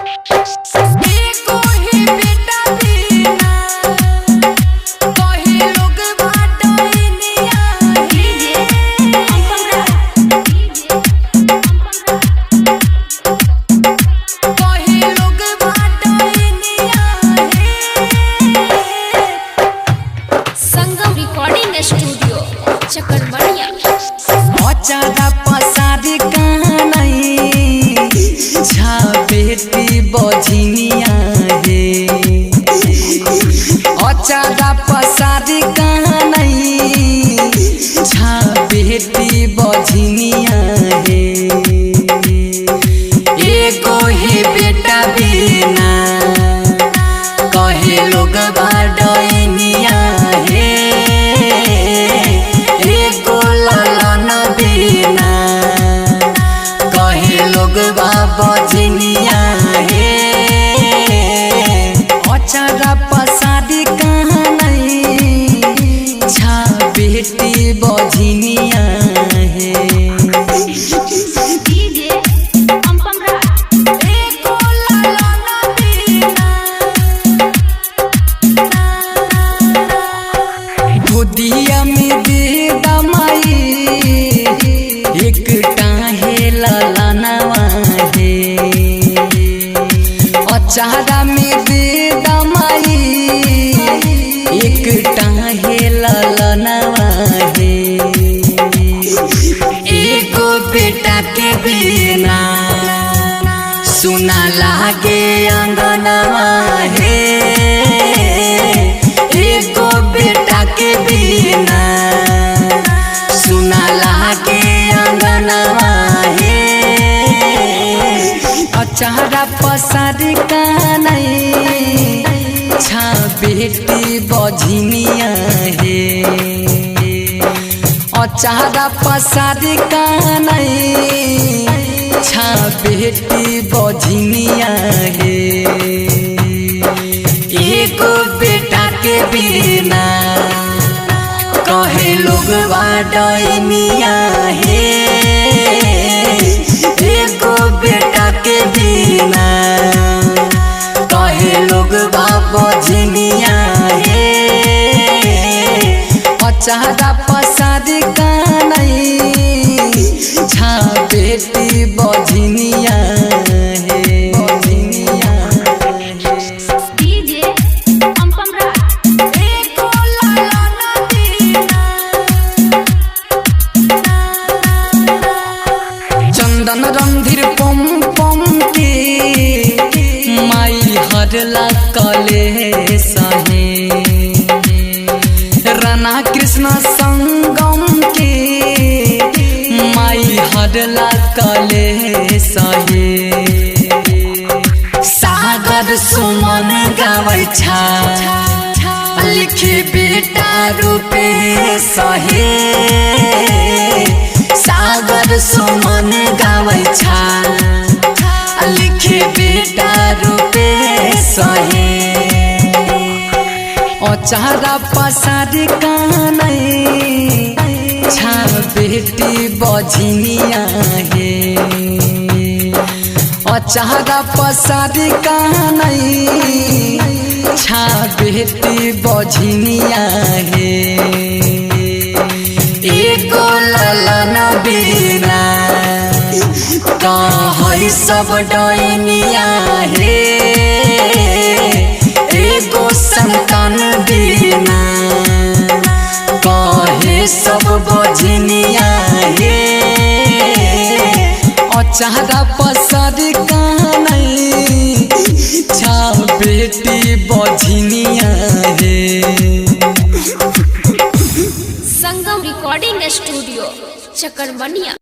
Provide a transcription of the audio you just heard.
एको ही बेटा बिना कहे लोग बाडैनिया डीजे अंकल राज, डीजे अंकल राज, कहे लोग बाडैनिया हे। संगम रिकॉर्डिंग स्टूडियो चकरमणिया। अचारा पसारी कानै छा बेटी बझिनिया हे। अचारा पसारी कानै छा बेटी बझिनिया हे। एको ही बेटा बिना कहे लोग बाडैनिया हे। एको ललन बिना कहे लोग बजनिया हे। अचारा पसारी कहाँ छा बेटी बझिनिया हे। डीजे अंकल राज, एको ललन बिना गोदिया में दे दमाई एक टाहे ललनवा हे। अचारा में दे दमाई एक टाहे ललनवा हे। एको बेटा के बिना सुना लागे अंगनवा हे। एको बेटा के बिना सुना लागे अंगनवा हे। अचारा पसारी कानै छा बेटी बझिनिया हे। अचारा पसारी कानै छा बेटी बझिनिया हे। एको बेटा के बिना कहे लोग बाडैनिया हे। एको बेटा के बिना कहे लोग बझिनिया हे। अचारा पसारी कानै छा बेटी बझिनिया हे। बझिनिया हे। डीजे अंकल राज, एको ललन बिना चंदन रंधिर पम पम के माई हरला कले सहे। राणा कृष्ण संगम के माई हरला कले सहे। सागर सुमन गाबै छा लिखी बेटा रूपे सहे। सागर सुमन गाबै छा लिखी बेटा रूपे सहे। अचारा पसारी कानै छा बेटी बझिनिया हे। अचारा पसारी कानै छा बेटी बझिनिया हे। एको ललन बिना कहै सब डैनिया हे। एको संतान बिना कहे सब बझिनिया हे। अचारा पसारी कानै छा बेटी बझिनिया हे। संगम रिकॉर्डिंग स्टूडियो चकरमणिया।